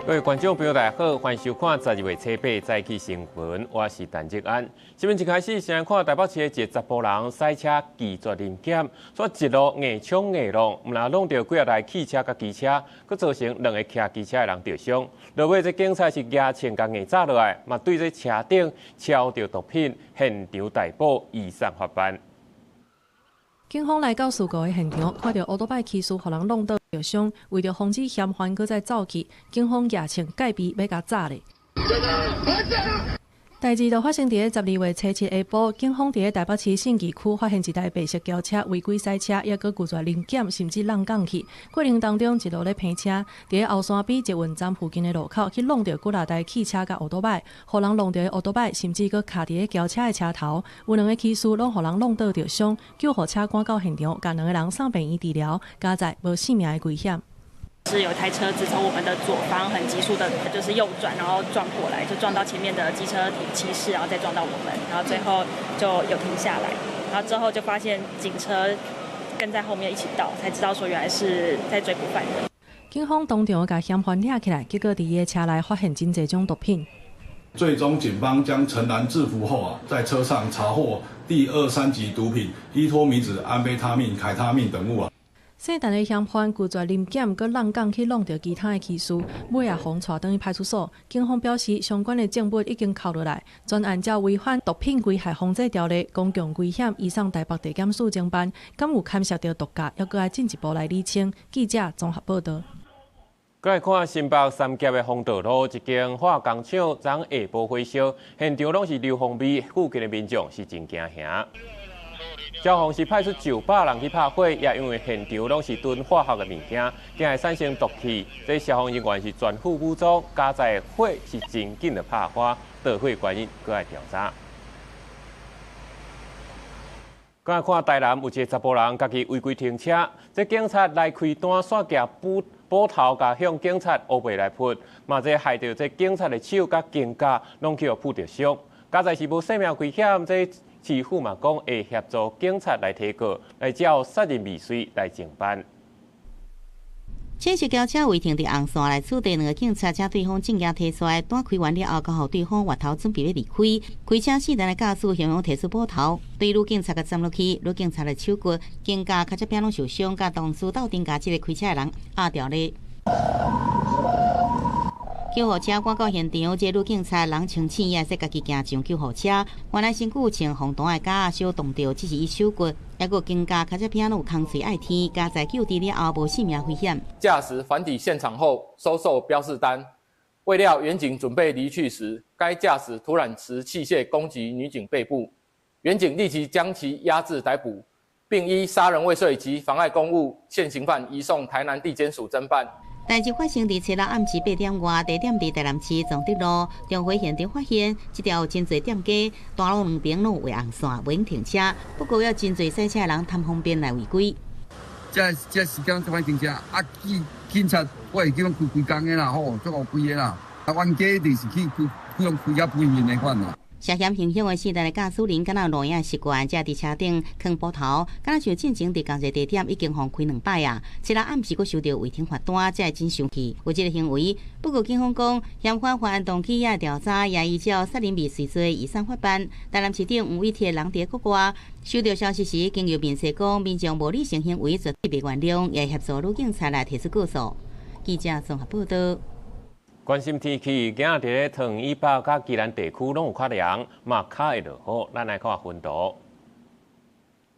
各位觀眾朋友，大家好，歡迎收看12月初八早起新聞，我是陳志安。新聞一開始，先看台北市的一个查埔人駛車拒絕臨檢，煞一路硬衝硬弄，毋但弄著幾仔台汽車佮機車，閣造成兩个騎機車的人著傷。落尾這警察是舉槍共硬紮落來，嘛對這車頂抄著毒品，現場逮捕，移送法辦。警方來到事故的現場，看著歐多擺騎士予人弄倒著傷，為著防止嫌犯閣再走去，警方舉槍戒備欲共紮咧。代誌就發生佇咧12月初七下晡，警方佇咧台北市信義區發現一台白色轎車違規駛車，抑閣拒絕臨檢，甚至挵摃去。過程當中一路咧拼車，佇咧後山埤捷運站附近的路口去挵著幾若台汽車佮歐多擺，予人挵著的歐多擺甚至閣卡佇咧轎車的車頭，有兩个騎士攏予人挵倒著傷，救護車趕到現場，共兩个人送病院治療，佳哉無性命的危險。是有一台車子從我們的左方很急速的，就是右轉，然後撞過來，就撞到前面的機車騎士，然後再撞到我們，然後最後就有停下來，然後之後就發現警車跟在後面一起到，才知道說原來是在追捕犯人。警方當場共嫌犯抓起來，結果佇伊的車內發現真濟種毒品。最終，警方將陳男制服後啊，在車上查獲第二、三級毒品依托咪酯、安非他命、凱他命等物啊。姓陳的嫌犯拒絕臨檢，閣挵摃去挵著其他的騎士，尾也予帶轉去派出所。警方表示，相關的證物已經扣落來，全案照違反毒品危害防制條例、公共危險，移送台北地檢署偵辦。敢有牽涉著毒駕，猶閣愛進一步來理清。記者綜合報導。閣來看新北三峽的豐道路一間化工廠，昨下晡火燒，現場攏是硫磺味，附近的民眾是真驚嚇。消防是派出900人去拍火，也因為現場攏是囤化學的物件，驚會產生毒氣。這消防人員是全副武裝，佳哉火是真緊的拍花，導火原因閣愛調查。閣來看台南有一个查埔人，家己違規停車，這警察來開單，煞舉斧頭共向警察烏白來撲，嘛這害著這警察的手佮肩胛攏去予撲著傷。佳哉是無性命危險，這市府嘛講會協助警察來提告，來照殺人未遂來偵辦。淺色轎車違停佇紅線來處理兩个警察，才對方證件提出來，單開完了後，交予對方越頭準備欲離開。開車四人的駕駛向提出斧頭，對女警察共斬落去，女警察的手骨、肩胛、跤脊餅攏受傷，佮同事鬥陣共這个開車的人壓牢咧。救護車趕到現場，這个女警察人清醒，也會使家己行上救護車。原來身軀穿防彈的膠仔，小擋著，只是伊手骨，抑閣肩胛、跤脊餅攏有空喙愛天，佳哉救治了後無性命危險。駕駛返抵現場後，收受標示單，未料員警準備離去時，該駕駛突然持器械攻擊女警背部，員警立即將其押至逮捕，並依殺人未遂及妨礙公務現行犯移送台南地檢署偵辦。代誌發生佇初六暗時8點外，地點佇台南市崇德路，巡回現場發現，這條有真濟店家，大路兩邊攏有畫紅線，袂用停車。不過有真濟駛車的人貪方便來違規。這這時間這擺停車，啊警警察我會記講規規工的啦，吼，足烏規的啦。啊，冤家就是去開，去開較背面的款啦。涉嫌行兇的四代的駕駛人，敢若有露營習慣，才佇車頂囥斧頭，敢若像進前佇仝一个地點已經予開兩擺啊。這日暗時閣收著違停罰單，才會真生氣。有這个行為，不過警方講，嫌犯犯案動機也調查，也依照殺人未遂罪移送法辦。台南市長黃偉哲人佇國外，收著消息時，經由面冊講，民眾無理性行為絕對袂原諒，也協助女警察來提出告訴。記者綜合報導。關心天氣，今仔日佇咧桃園以北佮宜蘭地區攏有較涼，嘛較會落雨。咱來看溫度。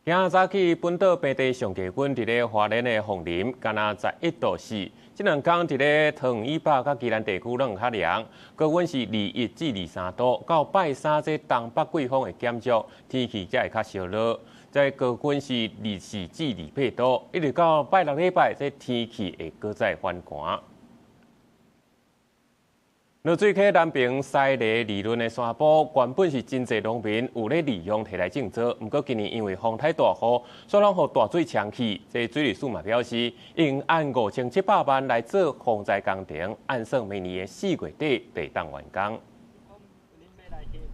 今仔早起，本島平地上低溫佇咧花蓮的鳳林，敢若11度4。這兩工佇咧桃園以北佮宜蘭地區攏有較涼，高溫是21至23度。到拜三這東北季風會減弱，天氣才會較燒熱。這高溫是24至28度，一直到拜六禮拜，這天氣會閣再反寒。濁水溪南平西螺利潤的山坡，原本是真濟農民有咧利用提來種作，毋過今年因為風颱大雨，煞攏予大水沖去。這水利署嘛表示，應按5700萬來做防災工程，按算明年的4月底就會當完工。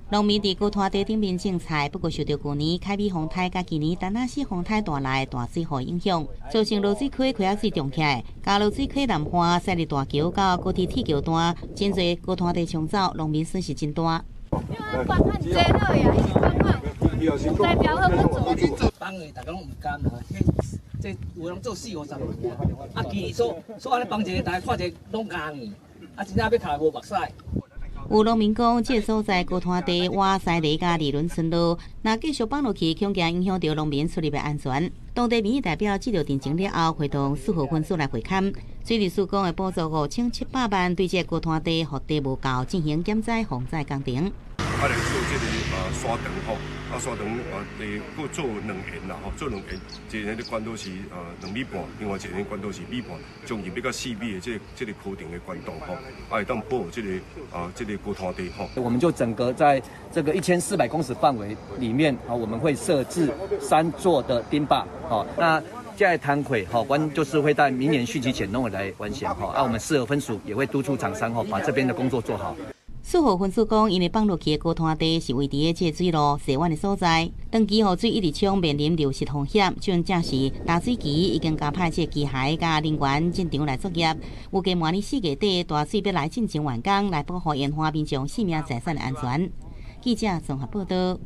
農民佇高灘地頂面種菜，不過受著舊年凱美風颱佮今年田納西風颱帶來大水雨影響，造成濁水溪溪仔水漲起來，共濁水溪南岸設立大橋到高鐵鐵橋段，真濟高灘地沖走，農民損失真大。幫的大家攏毋甘啦，這有人做四五十年啊，今年說說按呢幫一个，大家看一个攏硬去，啊，真正欲刣無目屎。有農民講，這个所在高灘地挖西犁佮二崙村路，若繼續放落去，恐驚影響著農民出入的安全。當地民意代表接著陳情了後，會同四號分署來會勘，水利署講會補助5700萬，對這個高灘地復地無夠進行減災防災工程。啊，來做這个沙長吼，啊沙長地閣做兩沿啦吼，做兩沿，一个懸度是2米半，另外一个懸度是米半，將近欲到4米的這个高程的懸度吼，啊會當保護這个高灘地吼。我們就整個在這個1400公尺範圍裡面啊，我們會設置3座的丁壩，吼，那這個攤會吼，阮就是會在明年汛期前攏會來完成吼，啊，我們四合分署也會督促廠商吼，把這邊的工作做好。四號分署講，𪜶會放落去的高灘地是位佇咧這水路西灣的所在，長期雨水一直沖，面臨流失風險。這陣正是大水期已經加派這機械佮人員進場來作業。預計明年4月底大水欲來進前完工，來保護沿岸民眾性命財產的安全。記者綜合報道。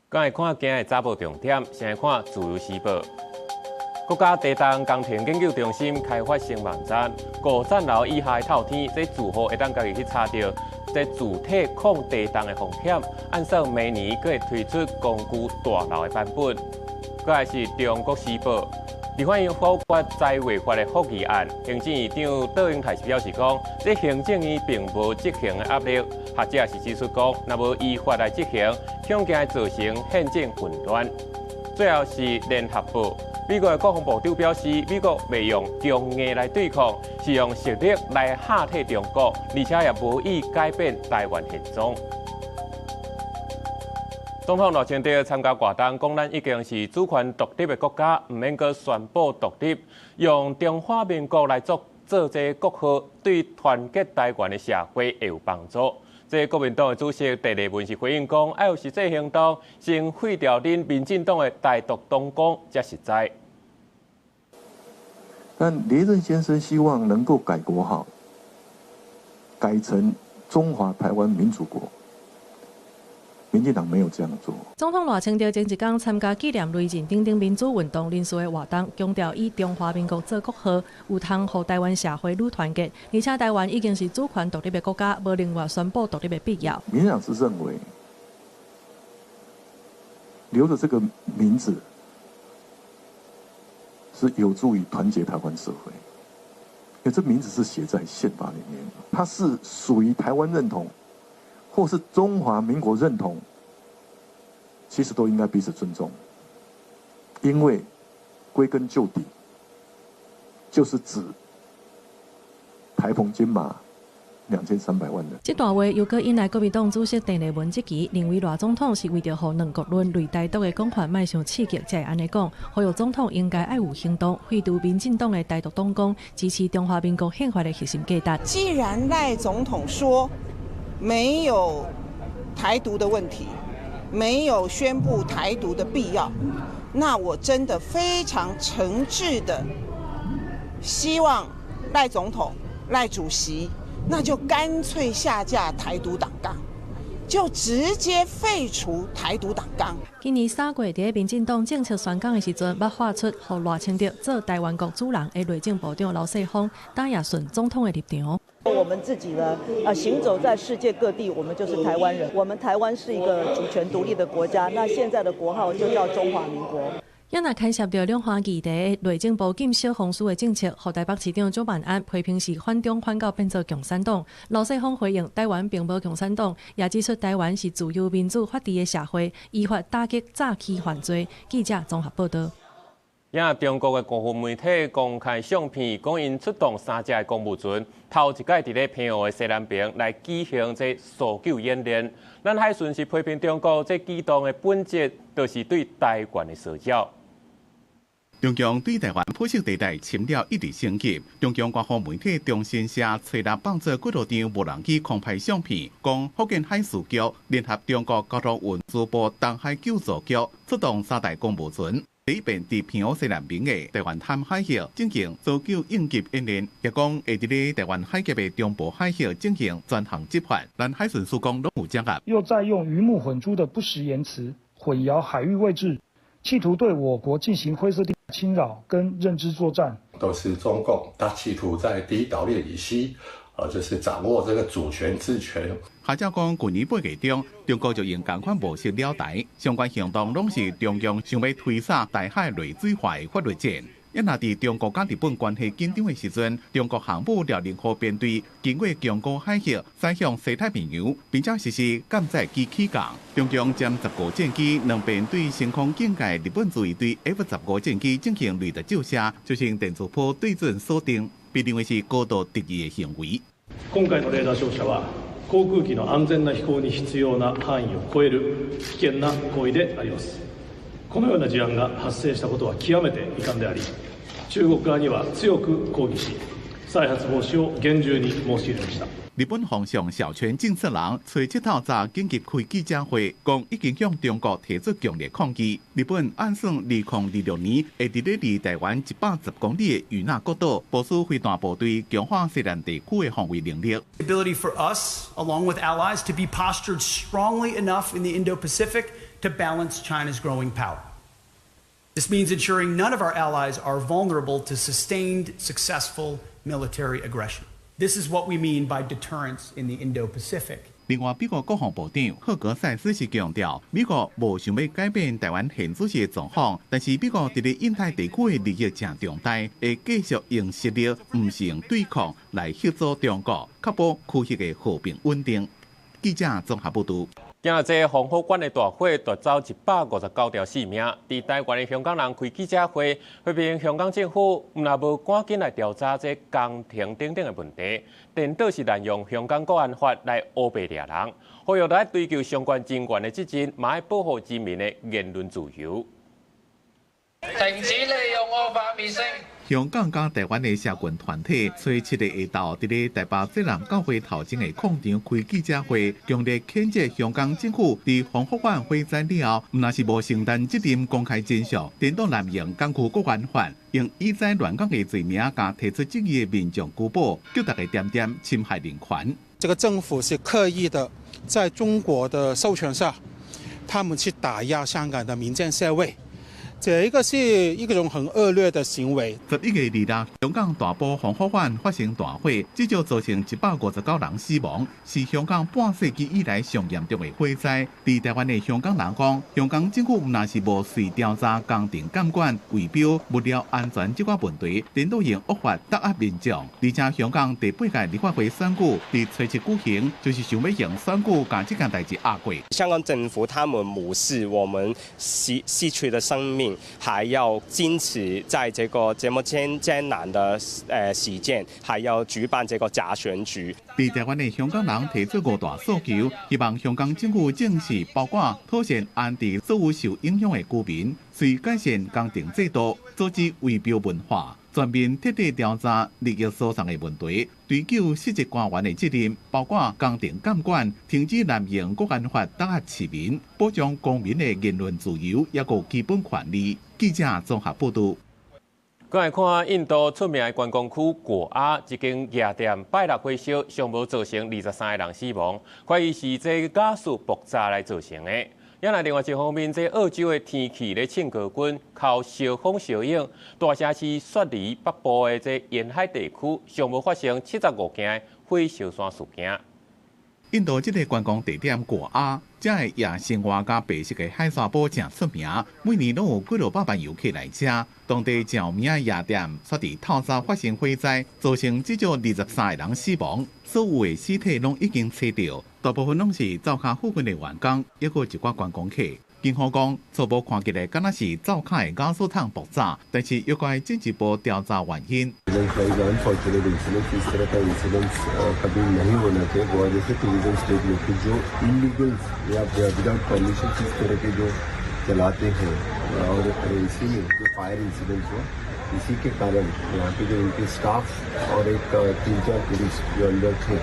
剛才看今日早報重點，先來看自由時報。國家地動工程研究中心開發新網站，五層樓以下的透天，這住戶會當家己去查著這主體抗地動的風險。按算明年閣會推出公寓大樓的版本。閣來是中國時報，立法院否決災衛法的覆議案，行政院長卓榮泰是表示講，這行政院並無執行的壓力。學者是指出講，若無依法來執行，恐驚會造成憲政混亂。最後是聯合報。美國的國防部長表示，美國袂用強硬來對抗，是用實力來嚇退中國，而且也無意改變台灣現狀。總統賴清德參加活動，講咱已經是主權獨立的國家，毋免閣宣布獨立，用中華民國來做做這個國號，對團結台灣的社會會有幫助。這國民黨的主席鄭麗文是回應講，愛有實際行動，先廢掉恁民進黨的台獨黨綱才實在。但連任先生希望能夠改國號，改成中華台灣民主國。民進黨沒有這樣做。總統賴清德前一工參加紀念雷震等等民主運動人士的活動，強調以中華民國做國號，有通予台灣社會愈團結，而且台灣已經是主權獨立的國家，無另外宣布獨立的必要。民進黨是認為留著這個名字是有助於團結台灣社會，因為這名字是寫在憲法裡面，它是屬於台灣認同，或是中華民國認同，其實都應該彼此尊重，因為歸根究底，就是指台澎金馬2300萬人。這段話又閣引來國民黨主席鄭麗文質疑，認為賴總統是為著予兩國論類台獨的講法莫傷刺激，才會按呢講。呼籲總統應該愛有行動，廢除民進黨的台獨黨綱，支持中華民國憲法的核心價值。既然賴總統說沒有台獨的問題，沒有宣布台獨的必要，那我真的非常誠摯的希望賴總統、賴主席，那就乾脆下架台獨黨綱，就直接廢除台獨黨綱。今年3月，佇民進黨政策宣講的時陣，捌喊出予賴清德做台灣國主人的內政部長劉世鋒，打也順總統的立場。我們自己呢，行走在世界各地，我們就是台灣人。我們台灣是一個主權獨立的國家，那現在的國號就叫中華民國。也若牽涉著兩岸議題，內政部禁小紅書的政策，予台北市長蔣萬安批評是反中反到變做共產黨。劉世鋒回應，台灣並無共產黨，也指出台灣是自由民主法治的社會，依法打擊詐欺犯罪。記者綜合報道。也中國的官方媒體公開相片，講𪜶出動三隻的公務船，頭一擺佇咧澎湖的西南爿來舉行這搜救演練。南海巡是批評中國這舉動的本質，就是對台灣的騷擾。中共對台灣灰色地帶侵擾一直升級。中共官方媒體中新社初六放出幾多張無人機空拍相片，講福建海事局聯合中國交通運輸部東海救助局出動三台公務船，第一遍佇澎湖西南邊的台灣潭海域進行搜救應急演練，也講會佇咧台灣海峽的中部海域進行專項執法。連海巡署講攏有掌握。又再用魚目混珠的不實言辭，混淆海域位置，企圖對我國進行灰色地帶侵擾跟認知作戰。都是中共，他企圖在第一島鏈以西，就是掌握這個主權治權。學者講，去年8月中，中國就用仝款模式繞台，相關行動攏是中共想欲推捒台海內水化的法律戰。一若佇中國佮日本關係緊張的時陣，中國航母遼寧號編隊經過宮古海峽，駛向西太平洋，並且實施艦載機起降。中共殲十五戰機兩遍對升空警戒日本自衛隊 F-15戰機進行雷達照射，就像電磁波對準鎖定，被認為是高度敵意的行為。今回のレーダー照射は航空機の安全な飛行に必要な範囲を超える危険な行為であります。このような事案が発生したことは極めて遺憾であり、中國側には強く抗議し、再発防止を厳重に申し入れました。日本防相小泉進次郎初七透早緊急開記者會，講已經向中國提出強烈抗議。日本按算2026年會佇咧離台灣110公里的與那國島部署飛彈部隊，強化西南地區的防衛能力。 Ability for us, along with allies, to be postured strongly enough in the Indo-Pacific to balance China's growing power. This means ensuring none of our allies are vulnerable to sustained, successful military aggression. This is what we mean by deterrence in the Indo-Pacific. 另外，美國國防部長赫格塞斯是強調，美國無想欲改變台灣現主時的狀況，但是美國佇咧印太地區的利益誠重大，會繼續用實力，毋是用對抗來嚇阻中國，確保區域的和平穩定。記者綜合報導。今仔這豐福縣的大火奪走159條性命，佇台灣的香港人開記者會，批評香港政府毋但無趕緊來調查這工程等等的問題，顛倒是濫用香港國安法來烏白掠人，呼籲來追究相關人員的責任，嘛愛保護人民的言論自由。停止利用惡法滅聲。香港佮台灣的社群團體，初七日下晝，佇咧台北濟南教會頭前的廣場開記者會，強烈譴責香港政府佇豐福苑火災了後，毋但是無承擔責任公開真相，顛倒濫用港區國安法，用以災亂港的罪名，共提出質疑的民眾拘捕，叫大家恬恬侵害人權。這個政府是刻意的，在中國的授權下，他們去打壓香港的民間社會。這一個是一種很惡劣的行為。 11月26，香港大埔豐福苑發生大火，至少造成159人死亡，是香港半世紀以來上嚴重的火災。佇台灣的香港人講，香港政府毋但是無隨調查工程監管、圍標、物料安全這寡問題，顛倒用惡法打壓民眾。而且香港第八屆立法會選舉佇初七舉行，就是想欲用選舉共這件代誌壓過。香港政府他們無視我們失去的生命，還要堅持在這個這麼艱難的時間，還要舉辦這個假選舉。佇台灣的香港人提出五大訴求，希望香港政府正視包括妥善安置所有受影響的居民，隨改善工程制度，阻止圍標文化，全面徹底調查利益輸送的問題，追究失職官員的責任，包括工程監管、停止濫用國安法打壓市民，保障公民的言論自由，抑閣基本權利。記者綜合報導。過來看印度出名的觀光區果阿，這間夜店拜六火燒，上無造成23個人死亡，懷疑是這瓦斯爆炸來造成的。也來另外一方面，這澳洲的天氣咧衝高溫，靠燒風燒影，大城市雪梨北部的這沿海地區，上無發生75件火燒山事件。印度這個觀光地點果阿，這个夜生活佮白色的海沙堡誠出名，每年攏有幾落百萬遊客來遮。當地著名的夜店，煞佇透早發生火災，造成至少23個人死亡，所有的屍體攏已經揣著，大部分攏是灶跤附近的員工，抑閣一寡觀光客。警方講，初步看起來敢若是灶跤的瓦斯桶爆炸，但是猶閣愛進一步調查原因。और इसी में जो fire incident हुआ, इसी के कारण यहाँ पे जो इनके स्टाफ और एक तीन चार टूरिस्ट जो अंदर थे。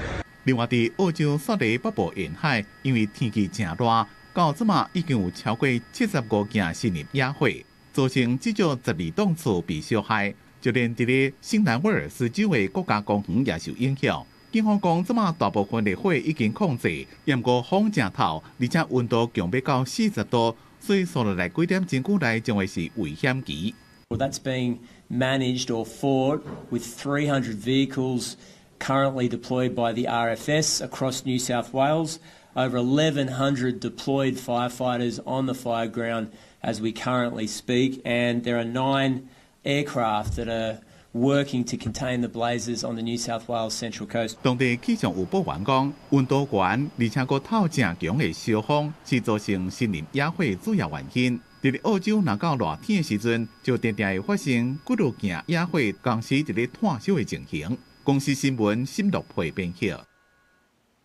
另外，佇澳洲雪梨北部沿海，因為天氣誠熱，到這馬已經有超過75件森林野火，造成至少12棟厝被燒害，就連佇咧新南威爾斯州的國家公園也受影響。警方講，這馬大部分的火已經控制，毋過風誠透，而且溫度強欲到40度，所以紲落來幾點鐘久內將會是危險期。 Well, that's being managed or fought with 300 vehicles currently deployed by the RFS across New South Wales, over 1,100 deployed firefighters on the fire ground as we currently speak, and there are 9 aircraft that are working to contain the blazes on the New South Wales Central Coast. 當地氣象預報員講，溫度懸，而且閣透誠強的燒風，是造成森林野火主要原因。佇咧澳洲，若到熱天的時陣，就定定會發生幾落件野火同時佇咧湠燒的情形。公視新聞沈樂培編譯。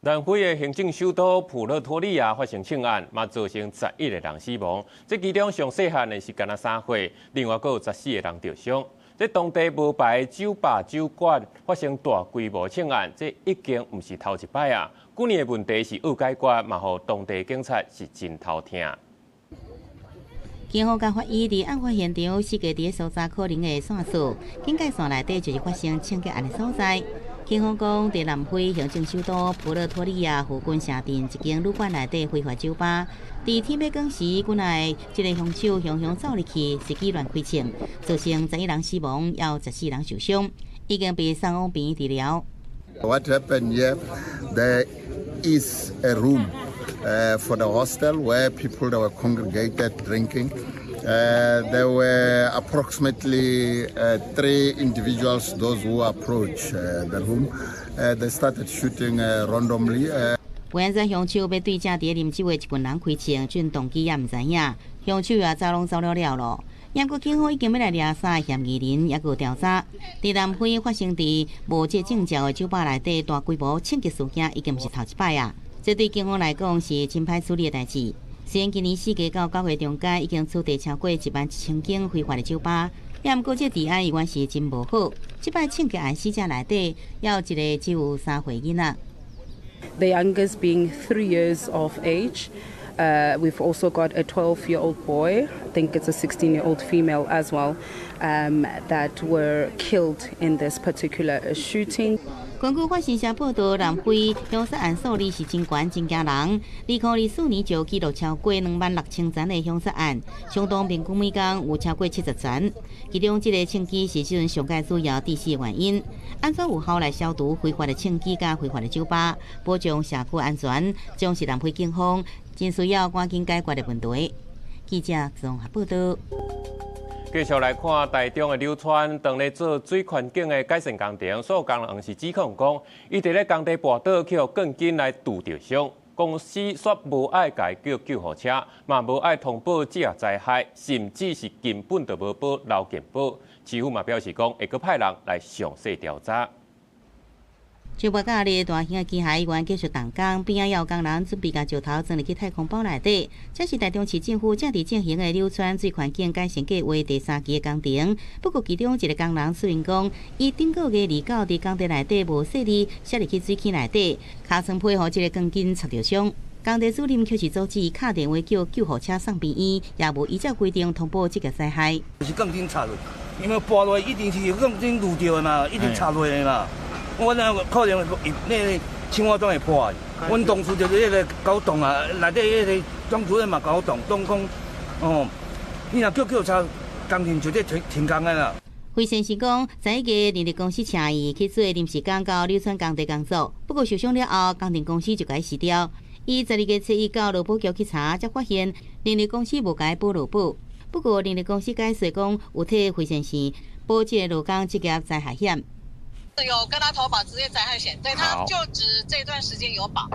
南非的行政首都普勒托利亞發生槍案，嘛造成11個人死亡。這其中上細漢的是干焦3歲，另外閣有14個人著傷。這當地無牌酒吧酒館發生大規模槍案，這已經毋是頭一擺啊。舊年的問題是欲解決，嘛予當地警察是真頭疼。警方共法醫佇案發現場，四界佇咧搜查可能的線索，警戒線內底就是發生槍擊案的所在。警方講，佇南非行政首都普勒托利亞附近城鎮一間旅館內底非法酒吧，佇天欲光時，館內一個兇手雄雄走入去，隨機亂開槍，造成11人死亡，猶14人受傷，已經被送往病院治療。 What happened here? There is a room for the hostel where people that were congregated drinking. There were approximately three individuals, those who approached the room. They started shooting randomly. 為按怎兇手欲對正佇咧啉酒的一群人開槍，這動機也毋知影。兇手也早攏走了了囉。毋過警方已經欲來掠三个嫌疑人，猶閣調查。佇南非發生佇無這證照的酒吧內底大規模槍擊事件，已經毋是頭一擺啊！這對警方來講是真歹處理的代誌。雖然今年4月到9月中間已經取締超過11,000間非法的酒吧，也毋過這治安依然是真無好。這擺槍擊案死者內底，猶有一个只有3歲囡仔。 The youngest being 3 years of age. We've also got a 12-year-old boy, I think it's a 16-year-old female as well, that were killed in this particular shooting. 根據法新社報道，南非兇殺案數字是真懸真驚人。2024年就記錄超過26,000欉的兇殺案，相當平均每工有超過70欉。其中，這个槍支是這陣上蓋主要致死原因。按怎有效來消除非法的槍支佮非法的酒吧，保障社區安全，將是南非警方真需要趕緊解決的問題。記者綜合報道。繼續來看台中的柳川，當咧做水環境的改善工程，所有工人是指控講，伊佇咧工地跋倒去予鋼筋來揬著傷，公司煞無愛共伊叫救護車，嘛無愛通報職業災害，甚至是根本就無報勞健保。市府嘛表示講，會閣派人來詳細調查。石跋假日，大型的機械依然繼續動工，邊仔有工人準備共石頭裝入去太空包內底。這是台中市政府正佇進行的柳川水環境改善計畫第三期的工程。不過，其中一个工人說明講，伊頂個月29佇工地內底無細膩，摔入去水坑內底，尻川皮予這个鋼筋插著傷。工地主任卻是阻止敲電話叫救護車送病院，也無依照規定通報職業災害。是鋼筋插落，因為跋落一定是鋼筋攄著的嘛，一定插落的嘛。我那可能那個青蛙裝會破。阮同事就是彼个搞動啊，內底彼个總主任嘛搞動，攏講哦，你若叫救車，工程就得停停工的啦。費先生講，11月電力公司請伊去做臨時工到柳川工地工作，不過受傷了後，工程公司就共伊辭掉。伊12月7日到勞保局去查，才發現電力公司無共伊報勞保。不過電力公司解釋講，有替費先生保這個勞工職業災害險。有跟他投保職業災害險，對，他就只這段時間有保。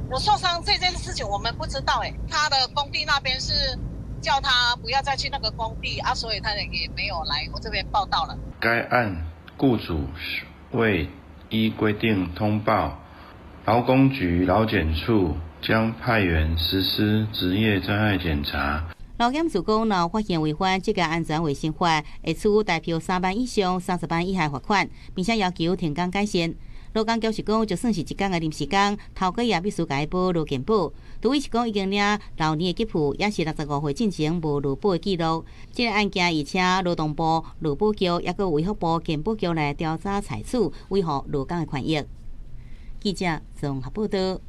我受傷這件事情我們不知道，欸，他的工地那邊是叫他不要再去那個工地啊，所以他也沒有來我這邊報到了。該案雇主未依規定通報，勞工局勞檢處將派員實施職業災害檢查。勞劳检署讲，若發現違反職業安全衛生法，會處台票3萬以上30萬以下罰款，並且要求停工改善。勞工局是講，就算是一工的臨時工，頭家也必須共伊報勞健保。杜偉是講，已經領老年的給付，也是65歲進前無勞保的記錄。這個案件已請勞動部、勞保局，抑閣衛福部健保局來調查採取，維護勞工的權益。記者綜合報道。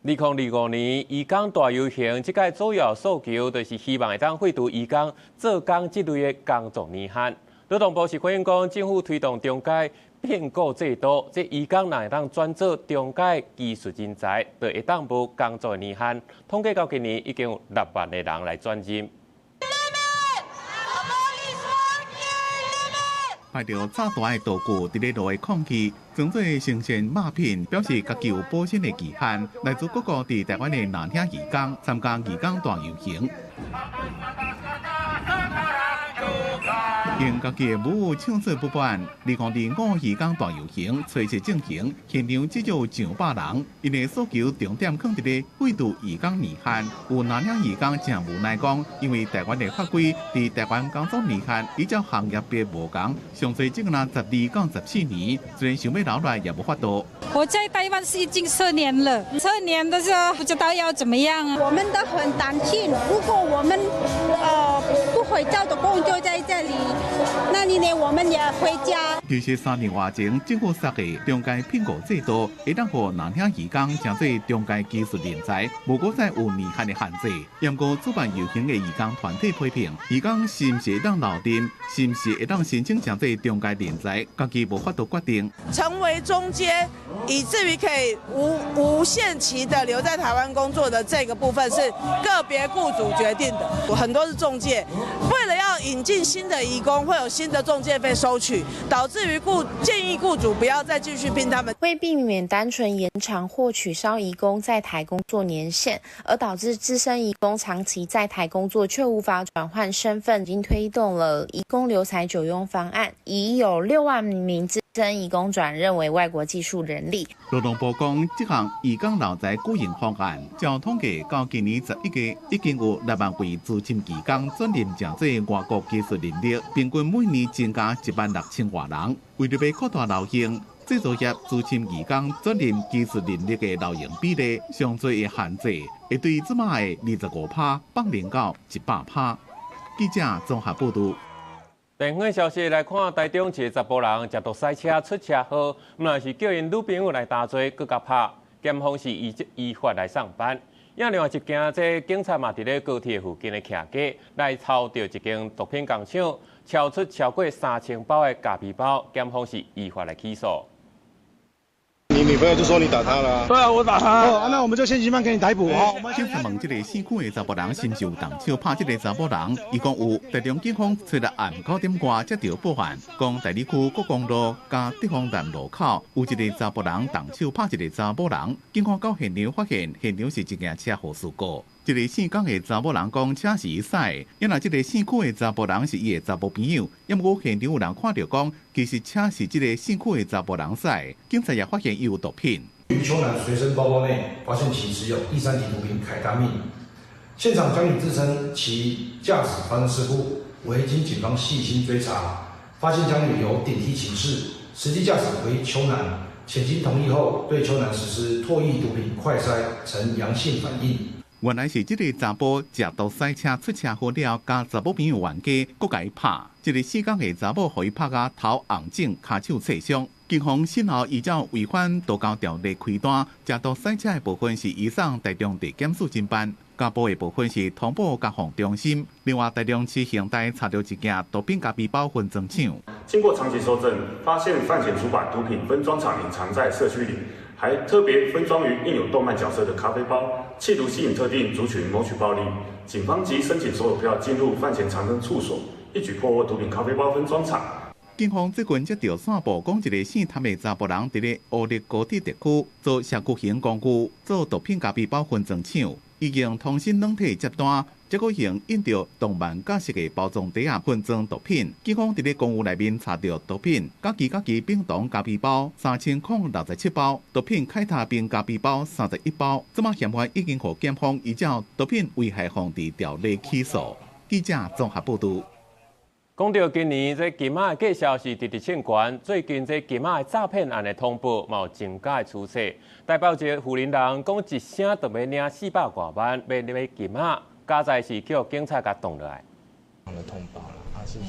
2025年移工大遊行，這屆主要訴求就是希望會當廢除移工做工這類的工作年限。勞動部是回應講，政府推動中階聘僱制度，這移工若會當轉做中階技術人才，就會當無工作年限。統計到今年已經有6萬個人來轉任。排著炸彈的道具佇咧路的抗議，裝做新鮮肉品，表示家己有保鮮的期限。來自各國佇台灣的藍領移工參加移工大遊行。用家己的舞唱做不完。2025移工大遊行初七進行，現場至少上百人。𪜶的訴求重點放佇咧廢除移工年限。有藍領移工誠無奈講，因為台灣的法規佇台灣工作年限依照行業別無仝，上濟只若12到14年，雖然想欲留來也無法度。我在台灣是已經10年了，10年的時候不知道要怎麼樣。我們都很擔心，如果我們不回家的工作在這裡，那你呢？我們也回家。其實3年外前，政府設計中階聘僱制度，會當予藍領移工成做中階技術人才，無閣再有年限的限制。毋過主辦遊行的移工團體批評，移工是毋是會當留任，是毋是會當申請成做中階人才，家己無法度決定。成為中階，以至於可以無限期的留在台灣工作的這個部分，是個別僱主決定的。很多是中介，為了要引進新的移工，會有新的中介費收取，導致於建議僱主不要再繼續聘他們。為避免單純延長或取消移工在台工作年限，而導致資深移工長期在台工作卻無法轉換身份，已經推動了移工留才久用方案，已有6萬名資深移工轉任為外國技術人力。勞動部講，這項移工留才久用方案，照統計到今年11月，已經有6萬位資深移工轉任成做外國技術人力，平均每年增加1萬6千外人。為著欲擴大留用，製造業資深移工轉任技術人力的留用比例，上濟的限制會對這擺的25%放寬到100%。記者綜合報導。電影消息來看，台中一个查埔人食毒駛車出車禍，毋但是叫𪜶女朋友來擔罪，閣共拍，檢方是依法來送辦。另外一件，這警察嘛佇咧高鐵附近的徛家來抄著一間毒品工廠，抄出超過3000包的咖啡包，檢方是依法來起訴。你女朋友就說你打她了？對啊，我打她。哦，那我們就現行犯給你逮捕哦。警察問這个姓許的查埔人是毋是有動手拍這个查某人？伊講有。台中警方揣日暗9點外接著報案，講大里區國光路佮德豐南路口有一个查埔人動手拍一个查某人。警方到現場發現，現場是一件車禍事故。一个姓江的查某人講車是伊駛，因為這个姓許的查埔人是伊的查埔朋友。毋過現場有人看著講，其實車是這个姓許的查埔人駛。警察也發現伊有毒品。於邱男隨身包包內發現其持有第3級毒品凱他命。現場江女自稱其駕駛發生事故，惟經警方細心追查，發現江女有頂替情事，實際駕駛為邱男，且經同意後對邱男實施唾液毒品快篩呈陽性反應。原來是這个查埔食毒駛車出車禍了，佮查某朋友冤家，閣共伊拍。這个姓江的查某予伊拍甲頭紅腫、跤手挫傷。警方審後依照違反道交條例開單，食毒駛車的部分是移送台中地檢署偵辦，家暴的部分是通報家防中心。另外，台中市刑隊查著一件毒品咖啡包分裝廠。經過長期搜證，發現范閒主把毒品分裝廠隱藏在社區裡。還特別分裝於印有動漫角色的咖啡包，企圖吸引特定族群謀取暴利。警方即申請索票進入范閒藏身處所，一舉破獲毒品咖啡包分裝廠。警方最近接著線報，講一个姓譚的查埔人佇咧烏日高鐵特區做社區型工具，做毒品咖啡包分裝廠，已經通訊軟體接單，這個用印著動漫角色的包裝袋仔分裝毒品。警方佇咧公寓內面查著毒品，佮其佮其冰糖咖啡包3067包，毒品凱他冰咖啡包31包。這馬嫌犯已經予檢方依照毒品危害防治條例起訴。記者綜合報導。講到今年這金仔的價數是直直衝懸，最近這金仔的詐騙案的通報嘛有增加的趨勢。台北一個婦人人講一聲就欲領400外萬，欲買金仔，佳哉是予警察共擋落來。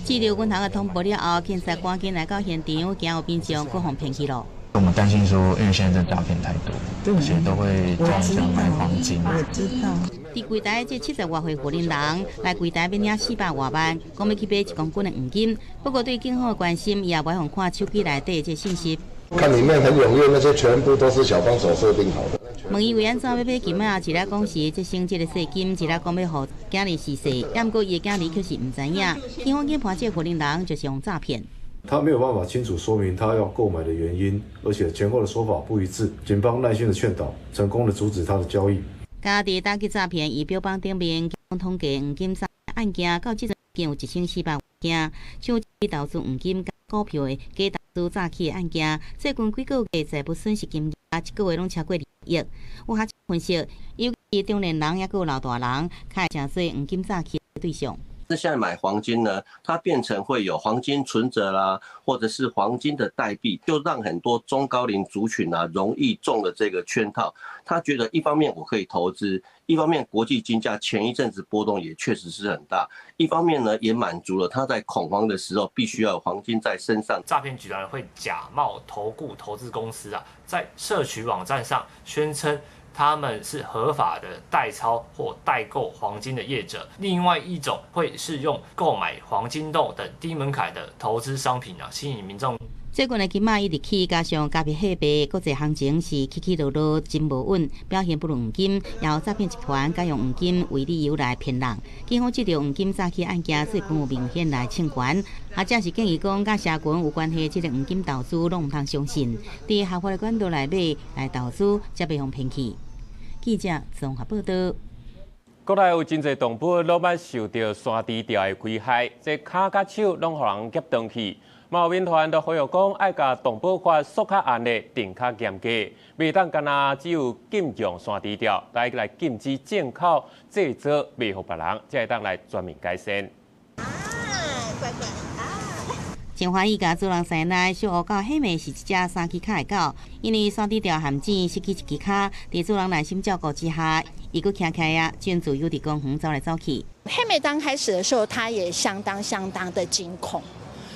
接著銀行的通報了後，警察趕緊來到現場，驚有民眾閣予騙去囉。我們擔心說，因為現在這詐騙太多，而且都會叫人家買黃金。我知道。佇櫃台這70外歲婦人人來櫃台欲領400外萬，講欲去買1公斤的黃金。不過對警方的關心，伊也無愛予看手機內底這信息。看裡面很踴躍，那些全部都是小幫手設定好的。問伊為按怎欲買金仔，一咧講是這升值的稅金，一咧講欲予囝兒逝世，毋過伊的囝兒卻是毋知影。警方研判這婦人人就是予詐騙。他沒有辦法清楚說明他要購買的原因，而且前後的說法不一致。警方耐心的勸導，成功的阻止他的交易。家佇打擊詐騙儀表板頂面統計黃金詐案件，到這陣已經有1400件，像投資黃金股票的假投資詐欺的案件，最近幾個月財務損失金額一個月攏超過2億。有學者分析，尤其中年人抑閣有老大人，較會成做黃金詐欺的對象。那現在買黃金呢，它變成會有黃金存摺啦，或者是黃金的代幣，就讓很多中高齡族群啊容易中了這個圈套。他覺得一方面我可以投資，一方面國際金價前一陣子波動也確實是很大，一方面呢也滿足了他在恐慌的時候必須要有黃金在身上。詐騙集團會假冒投顧投資公司啊，在社群網站上宣稱他們是合法的代操或代購黃金的業者，另外一種會是用購買黃金豆等低門檻的投資商品啊，吸引民眾。最近的金仔一直起，加上加密貨幣國際行情是起起落落，真無穩，表現不如黃金，也有詐騙集團改用黃金為理由來騙人。警方這條黃金詐欺案件最近有明顯來衝懸，或者是建議講，佮社群有關係這個黃金投資攏毋通相信，佇合法的管道來買來投資，才袂予騙去。記者綜合報導。國內有真濟動物攏捌受著山豬貂的危害，這跤佮手攏予人夾斷去。嘛有民團都呼籲講，愛共動保法束較嚴的，定較嚴格，袂當干焦只有禁用山豬貂，來禁止進口製造賣予別人，才會當來全面改善。啊，乖乖啊！真歡喜共主人師奶小烏狗黑妹是一隻三支跤的狗，因為山豬貂陷阱失去一支跤，佇主人耐心照顧之下，伊閣徛起來啊，真自由佇公園走來走去。黑妹剛開始的時候，她也相當相當的驚恐。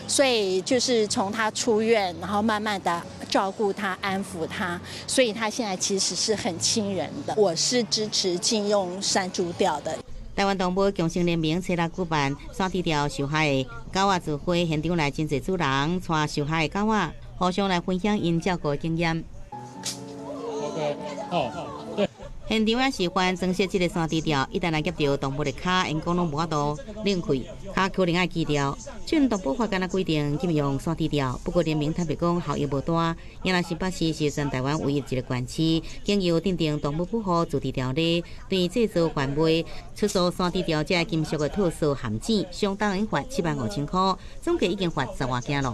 所以就是從他出院，然後慢慢的照顧他、安撫他，所以他現在其實是很親人的。我是支持禁用山豬貂的。台灣動物共生聯盟初六舉辦山豬貂受害的狗仔聚會，現場來真濟主人帶受害的狗仔，互相來分享𪜶照顧的經驗。 OK，好，對。現場也示範裝設這個山豬貂，一旦來夾著動物的跤，𪜶講攏無法度擰開，跤可能愛鋸掉。雖然動保法敢若規定禁用山豬貂，不過聯盟坦白講效益無大。原來新北市是全台灣唯一一個縣市，經由訂定動物保護自治條例，對製造、販賣、出售山豬貂這金屬的套索陷阱，相當於罰7萬5千塊，總計已經罰10外件囉。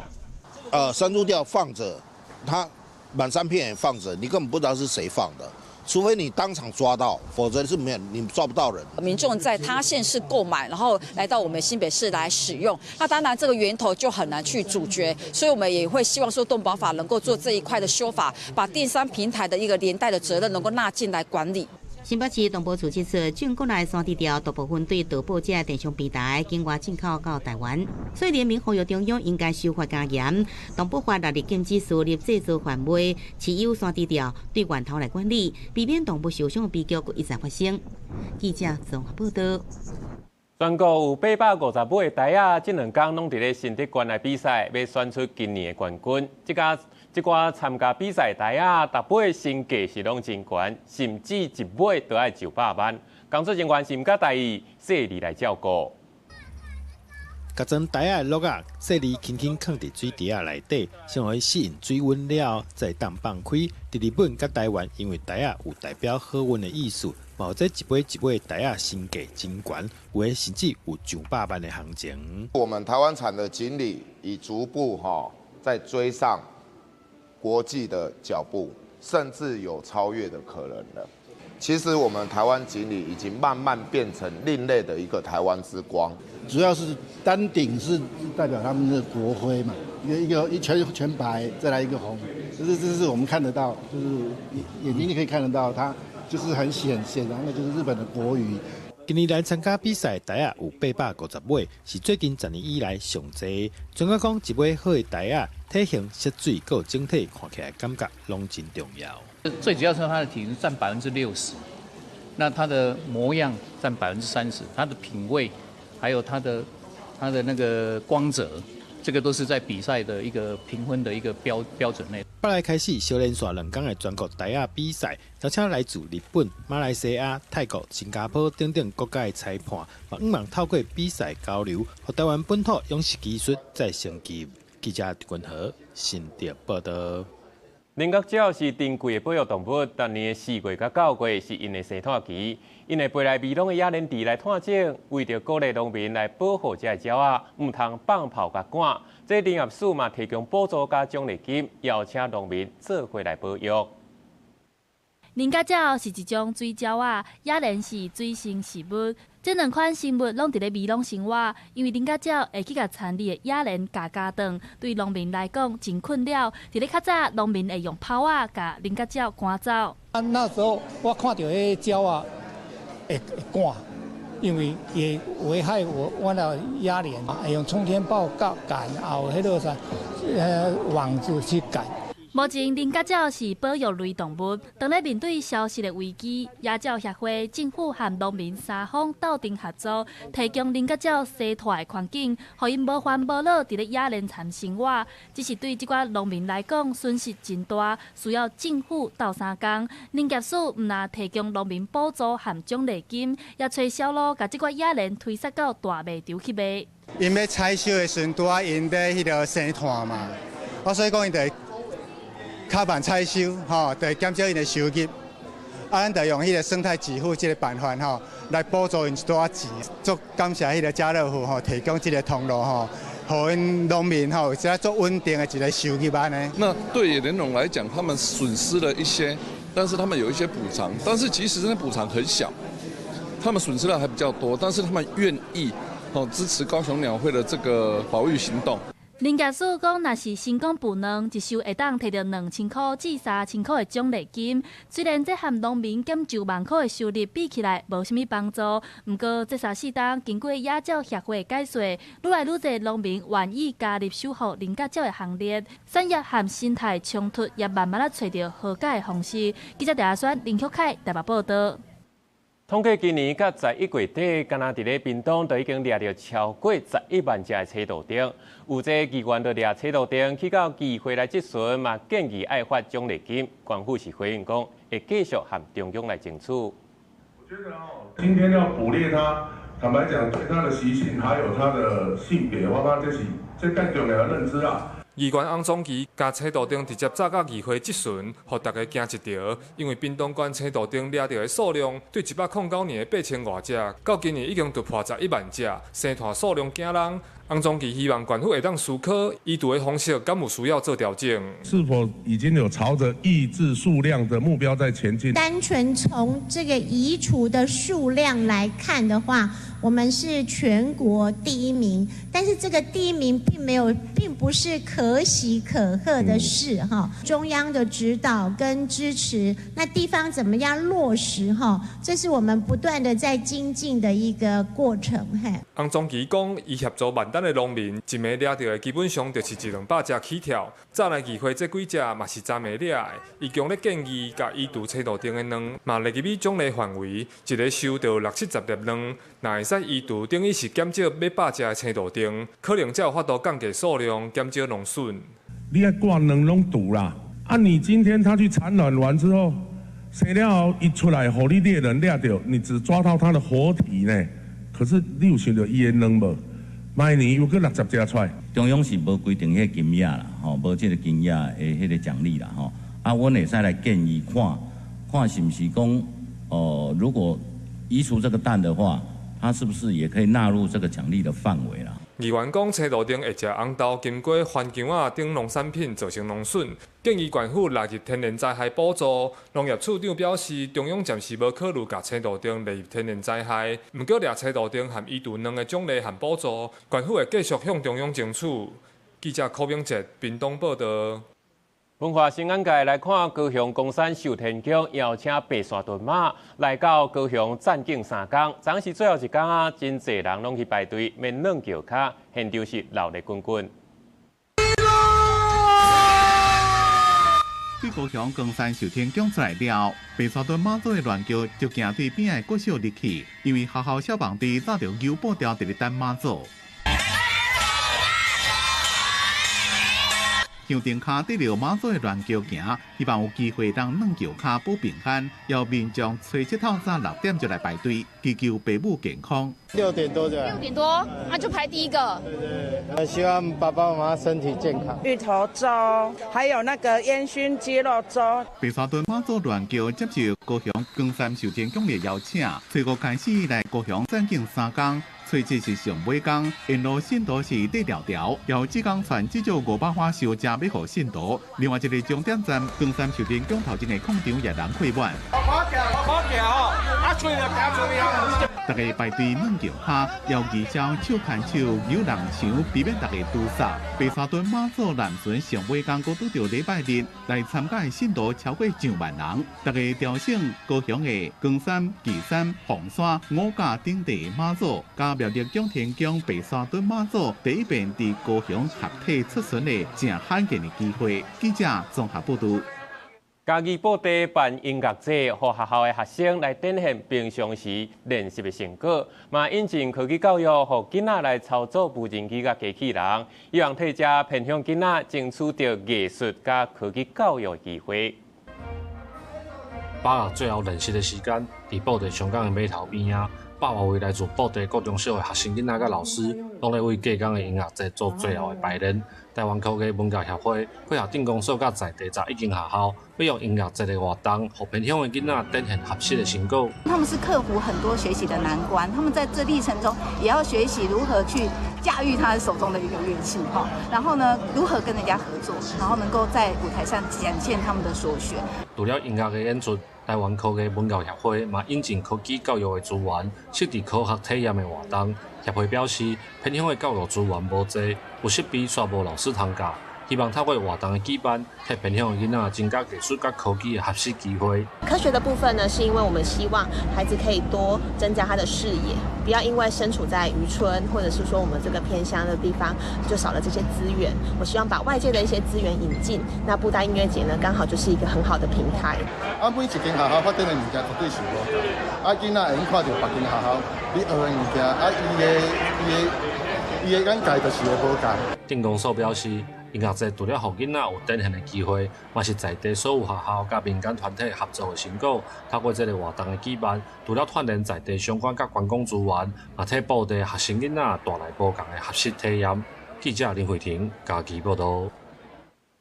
山豬貂放著，它滿山遍野放著，你根本不知道是誰放的。除非你當場抓到，否則是沒有，你抓不到人。民眾在他縣市購買，然後來到我們新北市來使用，那當然這個源頭就很難去阻絕，所以我們也會希望說動保法能夠做這一塊的修法，把電商平台的一個連帶的責任能夠納進來管理。新北市動保處指出，全國內山豬貂大部分對盜報這電商平台境外進口到台灣，所以聯盟呼籲中央應該修法加嚴，動保法納入禁止輸入、製造、販賣、持有山豬貂，對源頭來管理，避免動物受傷的悲劇閣一再發生。記者綜合報導。全國有850尾台仔，這兩工攏佇咧新竹縣來比賽，欲選出今年的冠軍。這家這寡參加比賽台仔，逐尾身價是攏真懸，甚至一尾都愛上百萬。工作人員是毋敢大意，細膩來照顧。共裝袋仔的簍仔細膩輕輕囥佇水池仔內底，先予伊適應水溫了後，才會當放開。佇日本佮台灣，因為袋仔有代表好運的意思，嘛予這一尾一尾袋仔身價真懸，有的甚至有上百萬的行情。我們台灣產的錦鯉已逐步哈在追上國際的腳步，甚至有超越的可能了。其實我們台灣錦鯉已經慢慢變成另類的一個台灣之光。主要是丹頂是代表他們的國徽嘛，一個一個一全全白，再來一個紅，這是我們看得到，就是眼睛你可以看得到，它就是很顯顯然的，就是日本的國魚。今年來參加比賽袋仔有850尾，是最近10年以來上濟。專家講，一尾好的袋仔，體型、色水、閣整體看起來感覺攏真重要。最主要是它的體型佔60%，那它的模樣佔30%，它的品味，還有它的那個光澤，這個都是在比賽的一個評分的一個標準內。八來開始，小連續2天的全國袋仔比賽，邀請來自日本、馬來西亞、泰國、新加坡等等國家的裁判，嘛向望透過比賽交流，予台灣本土養殖技術再升級。記者陳君和新竹報道。菱角鳥是珍貴的保育動物，逐年4月佮9月是𪜶的生湠期，𪜶會飛來美濃的冶煉池來湠種，為著鼓勵農民來保護這个鳥仔，毋通放炮共趕。這林業署嘛提供補助佮獎勵金，邀請農民做伙來保育。菱角鳥是一種水鳥仔，冶煉是水生植物。這兩款生物攏佇咧美濃生活，因為菱角鳥會去共田裡的冶煉共咬斷，對農民來講真困擾。佇咧較早，農民會用炮仔共菱角鳥趕走。啊，那時候我看著彼個鳥仔會趕，因為會危害我的冶煉，會用沖天炮趕，也有彼個啥，網子去趕。目前，菱角鳥是保育類動物。當咧面對消失的危機，野鳥協會、政府和農民三方鬥陣合作，提供菱角鳥生湠的環境，予𪜶無煩無惱佇咧冶煉田生活。只是對這寡農民來講，損失真大，需要政府鬥相共。農業署毋但提供農民補助和獎勵金，也揣銷路，共這寡冶煉推捒到大賣場去賣。𪜶欲採收的時陣，拄仔𪜶咧彼個生湠嘛，我所以講𪜶就會較慢採收，吼，就會減少𪜶的收入。啊，咱就用彼個生態給付這個辦法，吼，來補助𪜶一寡錢。足感謝彼個家樂福，吼，提供這個通路，吼，予𪜶農民，吼，有一個足穩定的一個收入按呢。那對冶煉農來講，他們損失了一些，但是他們有一些補償，但是其實這補償很小，他們損失的還比較多，但是他們願意哦支持高雄鳥會的這個保育行動。林業署講，若是成功孵卵，一收會當提著2000箍至3000箍的獎勵金。雖然這和農民減9萬箍的收入比起來無啥物幫助，毋過這三四冬經過野鳥協會解說，愈來愈濟農民願意加入守護菱角鳥的行列，產業和生態衝突也慢慢仔揣著和解的方式。記者鄭阿選、林旭凱台北報導。統計今年到11月底，干焦佇咧屏東就已經掠著超過11萬隻的車路燈。有這議員就掠車路燈去到議會來質詢，嘛建議愛發獎勵金。官府是回應講，會繼續和中央來爭取。我覺得哦，今天要捕獵它，坦白講，對它的習性還有它的性別，我感覺這是這更重要的認知啊。議員翁總其共車路燈直接走到議會質詢，予大家驚一趒。因為屏東縣車路燈掠著的數量，對109年的8000外隻，到今年已經突破11萬隻，生湠數量驚人。翁總其希望縣府會當思考移除的方式，敢有需要做調整？是否已經有朝着抑制數量的目標在前進？單純從這個移除的數量來看的話，我們是全國第一名，但是這個第一名並沒有，並不是可喜可賀的事哈。中央的指導跟支持，那地方怎麼樣落實哈？這是我們不斷的在精進的一個過程。嘿，翁總其講，伊協助萬丹的農民，一暝掠著的基本上就是一兩百隻起跳。早來議會這幾隻嘛是昨暝掠的，伊強烈建議共移除車路燈的卵，嘛列入去獎勵範圍，一个收著六七十粒卵，若會使移除，等於是減少欲百隻的青路燈，可能才有法度降低數量，減少農損。你愛掛卵攏除啦，啊！你今天他去產卵完之後，生了後伊出來，予你獵人掠著，你只抓到他的活體呢？可是你有想著伊的卵無？明年又閣60隻出來。中央是無規定彼個金額啦，吼，無這個金額的彼個獎勵啦，吼。啊，阮會使來建議看，看是毋是講，哦，如果移除這個蛋的話，它是不是也可以納入這個獎勵的範圍啦？議員講，青路頂會食紅豆、金瓜、番薑仔等農產品造成農損，建議縣府納入天然災害補助。農業處長表示，中央暫時無考慮共青路頂列入天然災害，毋過掠青路頂和移除卵的獎勵和補助，縣府會繼續向中央爭取。記者柯明哲屏東報道。文化新眼界來看，高雄岡山壽天宮邀請白沙屯媽來到高雄讚景三工，昨是最後一工啊，真濟人攏去排隊，免軟轎跤，現場是熱鬧滾滾。對高雄岡山壽天宮出來了，白沙屯媽祖的鸞轎就行對邊的國小入去，因為學校消防隊早就有布條佇咧等媽祖。香燈跤得著媽祖的鸞轎行，希望有機會當軟轎跤保平安。要民眾初七透早6點就來排隊，祈求爸母健康。6點多就6點多，啊就排第一個。對對，希望爸爸媽媽身體健康。芋頭粥，還有那個煙燻雞肉粥。白沙屯媽祖鸞轎接受高雄岡山壽天宮的邀請，初五開始來高雄讚景3工。初七是上尾工，沿路信徒是缀条条，由浙江船至少500花烧食欲予信徒。另外一個終點站，岡山壽天宮頭前的廣場也人客滿。大家排隊軟轎跤，搖旗招、手牽手、扭人牆，避免大家堵塞。白沙屯媽祖南巡上尾工，閣拄著禮拜日來參加的信徒超過上萬人。大家朝聖高雄的岡山、旗山、鳳山、五甲等地媽祖，佮苗栗蔣天宮白沙屯媽祖第一遍佇高雄合體出巡的誠罕見的機會。記者綜合報導。嘉義布袋辦音樂節，予學校的學生來展現平常時練習的成果，嘛引進科技教育，予囡仔來操作無人機佮機器人，希望替遮偏鄉囡仔爭取著藝術佮科技教育的機會。把握最後練習的時間，佇布袋松江的碼頭邊仔，百外位來自布袋國中小的學生囡仔佮老師，攏咧為隔工的音樂節做最後的排練。台灣科技文教協會配合鎮公所佮在地11間學校，欲用音樂節的活動，予偏鄉的囡仔展現學習的成果。他們是克服很多學習的難關，他們在這歷程中也要學習如何去駕馭他手中的一個樂器，哈，然後呢，如何跟人家合作，然後能夠在舞台上展現他們的所學。除了音樂的演出，台灣科技文教協會嘛引進科技教育的資源，設置科學體驗的活動。協會表示，偏鄉的教育資源無濟，有設備卻無老師通教，希望透過活動的舉辦，替偏鄉的囡仔增加藝術佮科技的學習機會。科學的部分呢，是因為我們希望孩子可以多增加他的視野，不要因為身處在漁村或者是說我們這個偏鄉的地方，就少了這些資源。我希望把外界的一些資源引進，那布袋音樂節呢，剛好就是一個很好的平台。啊，每一間學校發展的物件絕對是無共，啊，囡仔會用看著別間學校你學的物件，啊，伊的眼界就是會無仝。鎮公所表示，音樂節除了予囡仔有展現的機會，嘛是在地所有學校佮民間團體合作的成果。透過這個活動的舉辦，除了串聯在地相關佮觀光資源，嘛替布袋學生囡仔帶來無仝的學習體驗。記者林慧婷嘉義報導。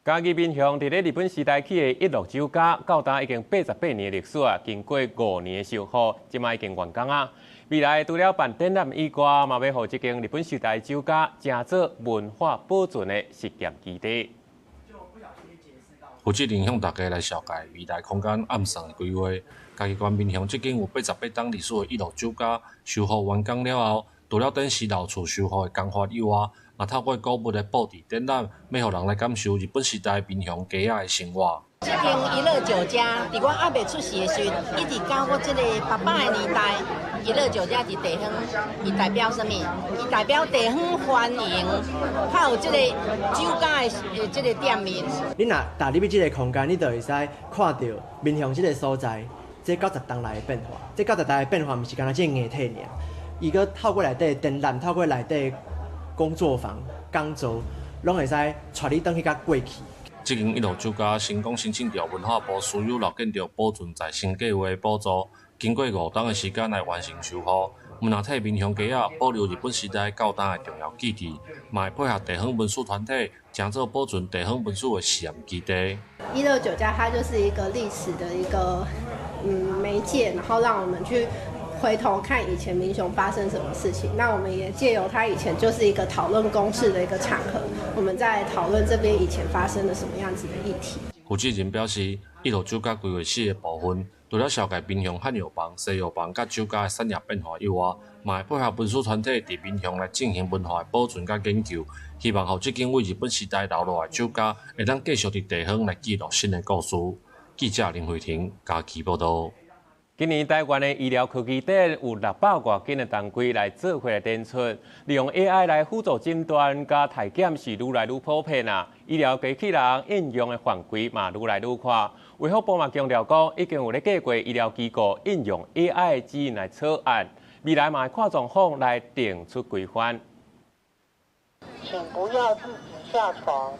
嘉義民雄佇咧日本時代起的一樂酒家，到今已經88年的歷史啊！經過5年的修復，這擺已經完工啊。未來除了辦展覽以外，嘛欲予這間日本時代酒家成做文化保存的實驗基地。負責人向大家來紹介未來空間暗算的規劃。嘉義縣民雄這間有88冬歷史的一樂酒家，修復完工了後，除了展示老厝修復的工法以外，嘛透過古物的布置展覽，欲予人來感受日本時代民雄街仔的生活。這間一樂酒家，佇我猶未出世的時陣，一直到我這個爸爸的年代，一樂酒家佇地方，伊代表啥物？伊代表地方繁榮，較有這個酒家的這個店面。你若踏入去這個空間，你就會使看著民雄這個所在，這90冬來的變化。這90冬的變化，毋是干焦這個硬體爾，伊閣透過內底展覽，透過內底工作坊、講座，攏會使帶你轉去佮過去。這間一樂酒家成功申請著文化部私有老建築保存再生計畫補助，經過5冬的時間來完成修復。毋但替民雄街仔保留日本時代到今的重要記憶，嘛會配合地方文史團體，成做保存地方文史的實驗基地。一樂酒家，它就是一個歷史的一個媒介，然後讓我們去回頭看以前民雄發生什麼事情。那我們也借由它以前就是一個討論公事的一個場合，我們在討論這邊以前發生了什麼樣子的議題。負責人表示，一樂酒家規劃四个部分，除了紹介民雄漢藥房、西藥房佮酒家的產業變化以外，嘛會配合文史團體佇民雄來進行文化的保存佮研究，希望予這間為日本時代留落來的酒家，會當繼續佇地方來記錄新的故事。記者林慧婷嘉義報導。今年台灣的醫療科技展有600外間的單位來做伙來展出，利用 AI 來輔助診斷佮篩檢是愈來愈普遍啊。醫療機器人應用的範圍嘛愈來愈寬。衛福部嘛強調講，已經有咧計劃醫療機構應用 AI 指引來草案，未來嘛會看狀況來定出規範。請不要自己下床。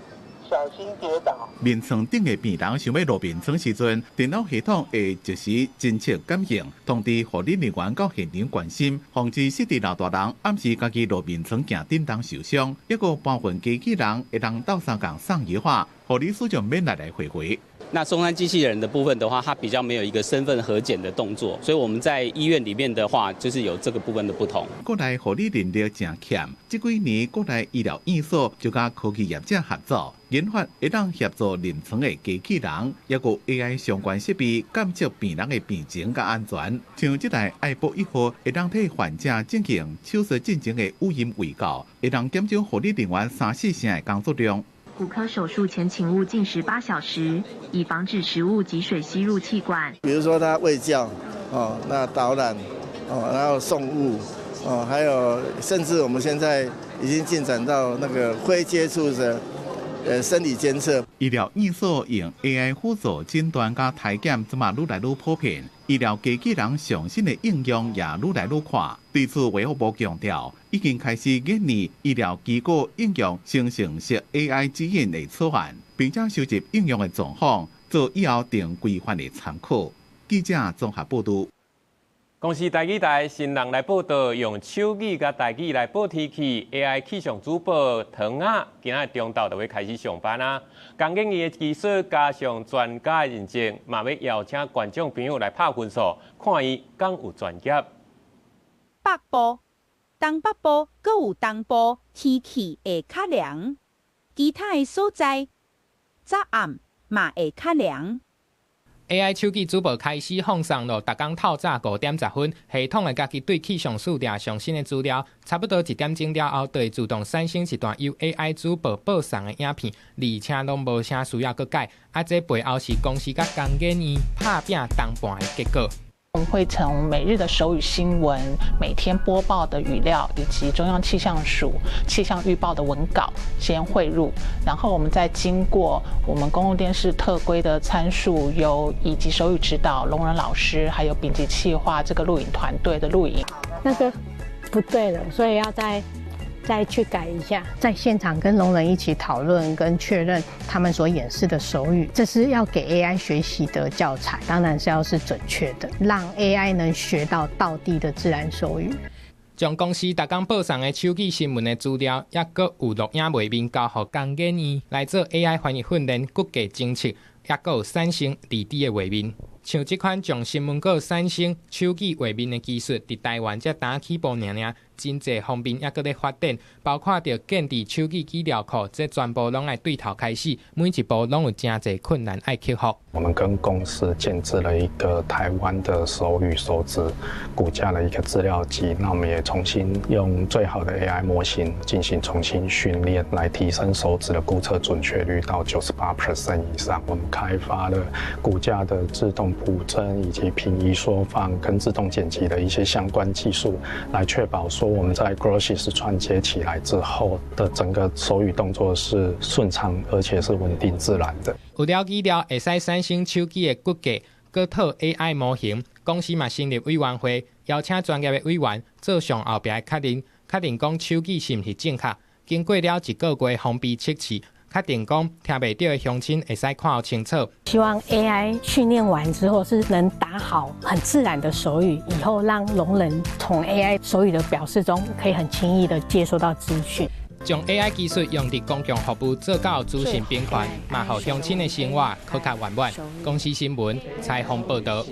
小心跌倒。眠床頂的病人想欲落眠床時陣，電腦系統會即時偵測感應，通知護理人員到現場關心，防止失智老大人暗時家己落眠床行振動受傷。抑閣部分機器人會當鬥相共送藥仔，護理師就免來來回回。那松山機器人的部分的話，它比較沒有一個身份核檢的動作，所以我們在醫院裡面的話，就是有這個部分的不同。國內護理人力誠欠，這幾年國內醫療院所就佮科技業者合作，研發會當協助臨床的機器人，抑閣 AI 相關設備監測病人的病情佮安全。像這台愛博一號，會當替患者進行手術進前的語音衛教，會當減少護理人員三四成的工作量。骨科手術前，請勿進食8小時，以防止食物及水吸入氣管。比如說他衛教，哦，那導覽，哦，然後送物，哦，還有甚至我們現在已經進展到那個非接觸的生理監測。醫療院所用 AI 輔助診斷佮篩檢，這嘛愈來愈普遍。醫療機器人上新的應用也愈來愈快。對此，衛福部強調，已經開始研擬醫療機構應用生成式 AI 指引的草案，並且收集應用的狀況，做以後定規範的參考。記者綜合報導。公視台語台新人來報道，用手語佮台語來報天氣，AI 氣象主播糖仔，今仔中晝就欲開始上班啊。工研院的技術加上專家的認證，嘛欲邀請觀眾朋友來拍分數，看伊敢有專業。北部、東北部閣有東部天氣會較涼，其他的所在早暗嘛會較涼。 AI 手語主播開始放送囉，逐工透早5點10分，系統會家己對氣象署掠上新的資料，差不多1點鐘了後，就會自動產生一段由 AI 主播播送的影片，而且攏無啥需要閣改。啊，這背後是公司佮工研院拍拚同伴的結果。我們會從每日的手語新聞、每天播報的語料，以及中央氣象署氣象預報的文稿先匯入，然後我們再經過我們公共電視特規的參數，由以及手語指導聾人老師，還有丙級企劃這個錄影團隊的錄影。那個不對了，所以要再去改一下，在現場跟聾人一起討論跟確認他們所演示的手語，這是要給 AI 學習的教材，當然是要是準確的，讓 AI 能學到道地的自然手語。將公視逐工報送的手語新聞的資料，抑閣有錄影畫面交予工研院來做 AI 翻譯訓練、骨架偵測，抑閣有產生立體的畫面。像這款將新聞稿產生手語畫面的技術，佇台灣才剛起步爾爾，真濟方面抑閣咧發展，包括著建置手語語料庫，這全部攏愛對頭開始，每一步攏有誠濟困難愛克服。我們跟公司建置了一個台灣的手語手指骨架的一個資料集，那我們也重新用最好的 AI 模型進行重新訓練，來提升手指的估測準確率到98% 以上。我們開發了骨架的自動補幀以及平移縮放跟自動剪輯的一些相關技術，來確保說我們在 Glosys 串接起來之後的整個手語動作是順暢而且是穩定自然的。有了語料會使產生手語的骨架，閣套 AI 模型，公司嘛成立委員會，邀請專業的委員做上後壁的確認，確認講手語是毋是正確。經過了一個月封閉測試，確定講聽袂著的鄉親會使看予清楚。希望 AI 訓練完之後是能打好很自然的手語，以後讓聾人從 AI 手語的表示中可以很輕易的接收到資訊。將 AI 技術用佇公共服務做到資訊平權，嘛予鄉親的生活閣較圓滿。公視新聞採訪報導。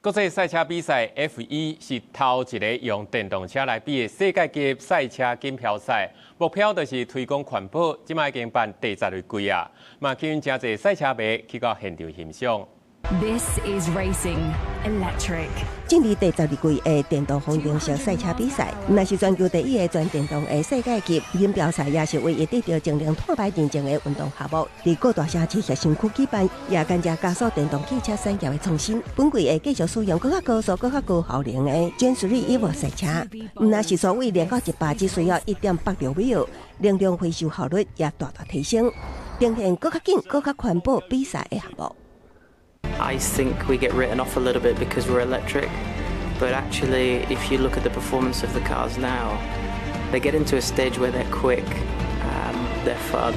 國際賽車比賽 F1 是頭一個用電動車來比的世界級賽車錦標賽，目標就是推廣環保。這擺已經辦第12季啊，嘛吸引誠濟賽車迷去到現場欣賞。 This is racing electric。進入第12季的電動方程式賽車比賽，毋但是全球第一个全電動的世界級錦標賽，也是唯一得著節能碳排認證的運動項目。佇各大城市核心區舉辦，也間接加速電動汽車產業的創新。本季會繼續使用閣較高速、閣較高效能的 Gen 3 Evo 賽車，毋但時速為0到100只需要1.86秒，能量回收效率也大大提升，呈現閣較緊、閣較環保比賽的項目。 I think we get written off a little bit because we're electric, but actually, if you look at the performance of the cars now, they get into a stage where they're quick, they're fun,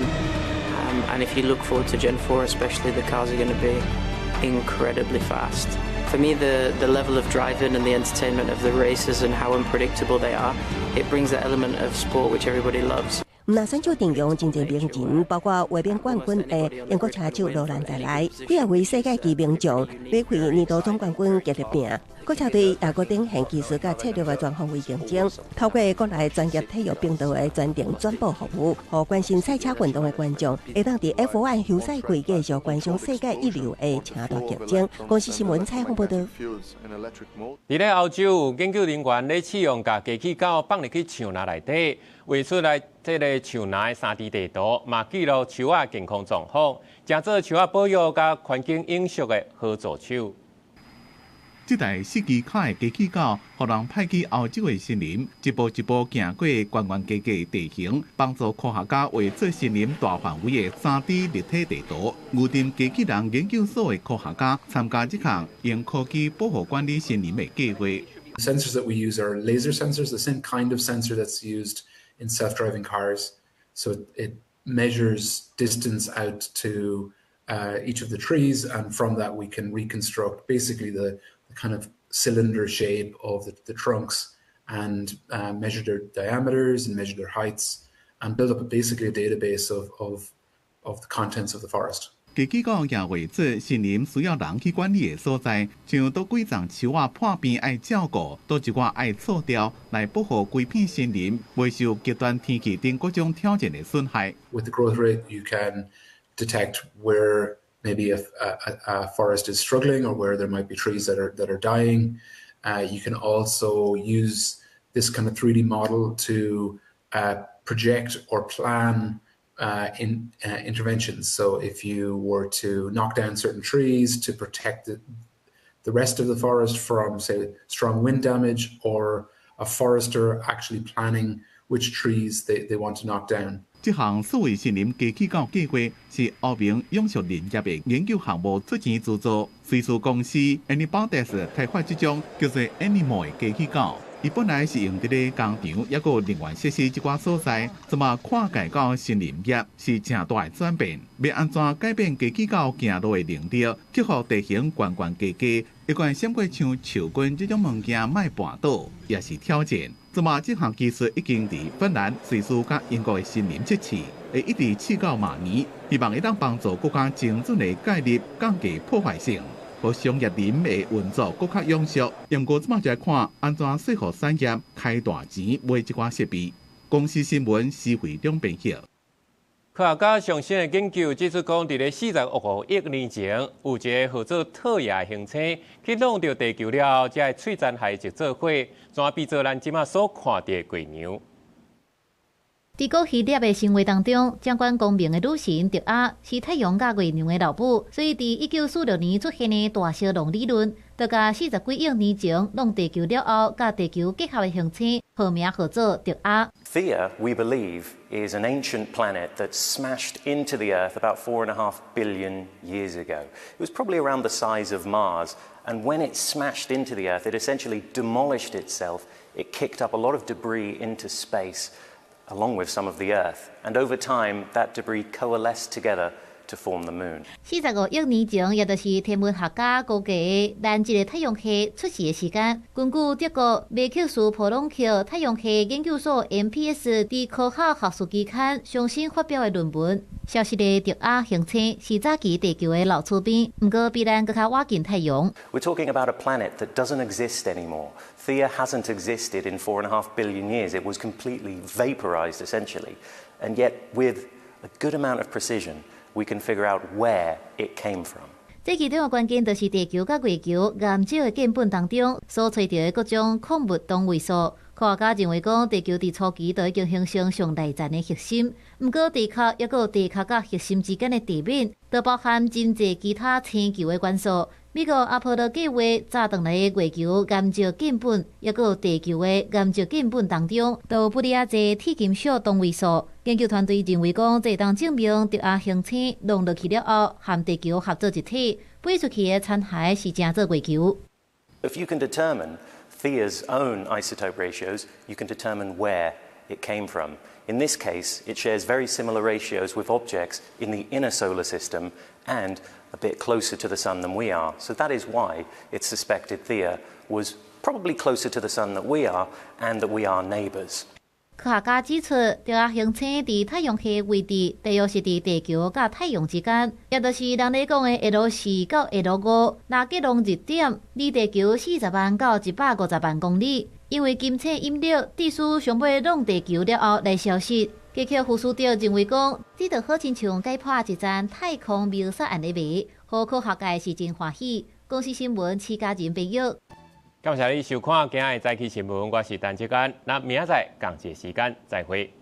and if you look forward to Gen 4 especially, the cars are going to be incredibly fast. For me, the level of driving and the entertainment of the races and how unpredictable they are, it brings that element of sport which everybody loves. 毋但選手陣容真濟名人，包括衛冕冠軍的英國車手羅蘭在內，幾仔位世界級名將，馬會年度總冠軍激勵拼。國車隊也閣展現技術佮策略的全方位競爭，透過國內專業體育頻道的全程轉播服務，予關心賽車運動的觀眾，會當佇 F1 休賽季繼續觀賞世界一流的車隊競爭。公視新聞採訪報導。佇咧歐洲，有研究人員咧試用共機器狗放入去樹林內底，畫出來這个樹林的3D 地圖，嘛記錄樹仔健康狀況，成做樹仔保育佮環境永續的好助手。這台四支跤的機器狗，予人派去歐洲的森林，一步一步行過懸懸低低的地形，幫助科學家畫出森林大範圍的3D 立體地圖。牛津機器人研究所的科學家參加這項用科技保護管理森林的計劃。 Sensors that we use are laser sensors, the same kind of sensor that's used in self-driving cars. So it measures distance out to each of the trees, and from that we can reconstruct basically the kind of cylinder shape of the trunks and measure their diameters and measure their heights and build up basically a database of the contents of the forest. 機器狗也畫出森林需要人去管理的所在，像佗幾叢樹仔破病愛照顧，佗一寡愛銼掉，來保護規片森林，袂受極端天氣等各種挑戰的損害。 With the growth rate, you can detect where maybe a forest is struggling or where there might be trees that are dying. You can also use this kind of 3D model to project or plan interventions. So if you were to knock down certain trees to protect the rest of the forest from, say, strong wind damage, or a forester actually planning which trees they want to knock down. 這項數位森林機器狗計劃是歐盟永續林業的研究項目出錢資助，瑞士公司 ANYbotics 開發這種叫做 ANYmal 的機器狗。伊本來是用佇咧工廠，抑閣有能源設施這寡所在，這馬跨界到森林業是誠大的轉變。欲按怎改變機器狗行路的能力，克服地形懸懸低低，一貫閃過像樹根這種物件，莫絆倒，也是挑戰。這馬這項技術已經佇芬蘭、瑞士佮英國的森林測試，會一直試到明年，希望會當幫助閣較精準的介入，降低破壞性。予商業林的運作閣較永續。毋過這馬就來看按怎說服產業開大錢買這寡設備。公視新聞施惠中編譯。科學家上新的研究指出，講佇咧45億年前，有一个號做特亞行星去挵著地球了後，才會碎殘骸就做伙，怎變做咱這馬所看著的月娘。佇古希臘的神話當中，掌管光明的女神特亞是太陽佮月娘的老母，所以佇1946年出現的大燒龍理論，就共40幾億年前挵地球了後，佮地球結合的行星號名號做特亞。 Theia, we believe, is an ancient planet that smashed into the Earth about 4.5 billion years ago. It was probably around the size of Mars, and when it smashed into the Earth, it essentially demolished itself. It kicked up a lot of debris into space. Along with some of the Earth. And over time, that debris coalesced together to form the moon. 45億年前，也就是天文學家估計咱這个太陽系出世的時間。根據德國麥克斯普朗克太陽系研究所 MPS 佇科學學術期刊上新發表的論文，消失的特亞行星是早期地球的老厝邊，毋過比咱閣較倚近太陽。 We're talking about a planet that doesn't exist anymore. Theia hasn't existed in 4.5 billion years. It was completely vaporized, essentially. And yet, with a good amount of precision, we can figure out where it came from. 這其中的關鍵就是地球佮月球岩石的建本當中所揣著的各種礦物同位素。科學家認為講，地球佇初期就已經形成上內層的核心，毋過地殼抑閣有地殼佮核心之間的地面，都包含真濟其他星球的元素。美國阿波羅計劃炸轉來的月球岩石建本，抑閣有地球的岩石建本當中，都有不哩仔濟鐵金屬同位素。研究團隊認為講，這會當證明特亞行星弄落去了後，和地球合做一體，飛出去的殘骸是成做月球。 If you can determine Theia's own isotope ratios, you can determine where it came from. In this case, it shares very similar ratios with objects in the inner solar system and a bit closer to the sun than we are. So that is why it's suspected Theia was probably closer to the sun than we are and that we are neighbors. 科學家指出，特亞行星佇太陽系位置，大約是佇地球佮太陽之間，也就是人咧講的 L 4到 L5，拉格朗日點，離地球40萬到150萬公里。因為金星引力，致使上尾挵地球了後來消失。傑克福斯特認為講，這就好親像解破一層太空謀殺案的謎，予科學界是真歡喜。公視新聞徐家仁編譯。感謝你收看今仔的早起新聞，我是陳志安，咱明仔載仝一個時間再會。